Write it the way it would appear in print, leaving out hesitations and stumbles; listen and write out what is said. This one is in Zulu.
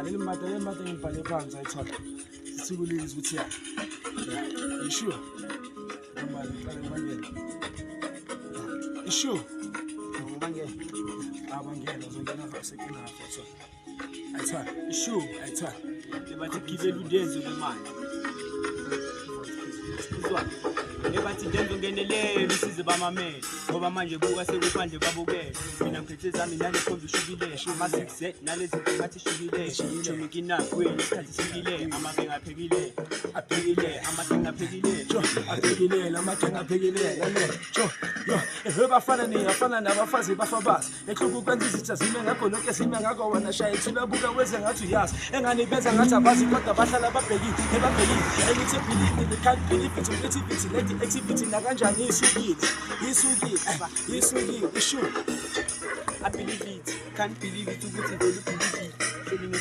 Ah, leli mata, leli mata ngibhale phansi, ayithola. Sithukulile ukuthi ya. Yeah. You sure? Noma ngiqale ngibangene. You sure? Ngibangene. Abangena uzongena half, second half, ayithola. Ayithola. Ishu. Ayithola. Bathi gibela undenzo ke manje. Uzwa. Ebathi ndenzo ngenelela usize bamamele ngoba manje buka sekuphandle babukele. Mina ngiphethe zami nale khombi ishubile, ama 6 nalezi ngathi ishubile. Chomi kinakweni isikhathi sifikile, amabenga aphekile. Aphekile, amagenga aphekile. Jo, aphekile, amagenga aphekile, lalela. Jo, yo, ehe bafana niyafana nabafazi bafabazi. Ehluka ukwenza izitha zime ngakho lokho ezime ngakho, wena shaya ithula, buka wenze ngathi uyazi. Engane benza ngathi abazi kodwa bahlala babhekile, ebabhekile. Elithi believe they can't believe it, creativity, let the activity nakanjani isukile. Isukile, isukile, ishu. I believe it, can't believe it ukuthi vele ubelieve it.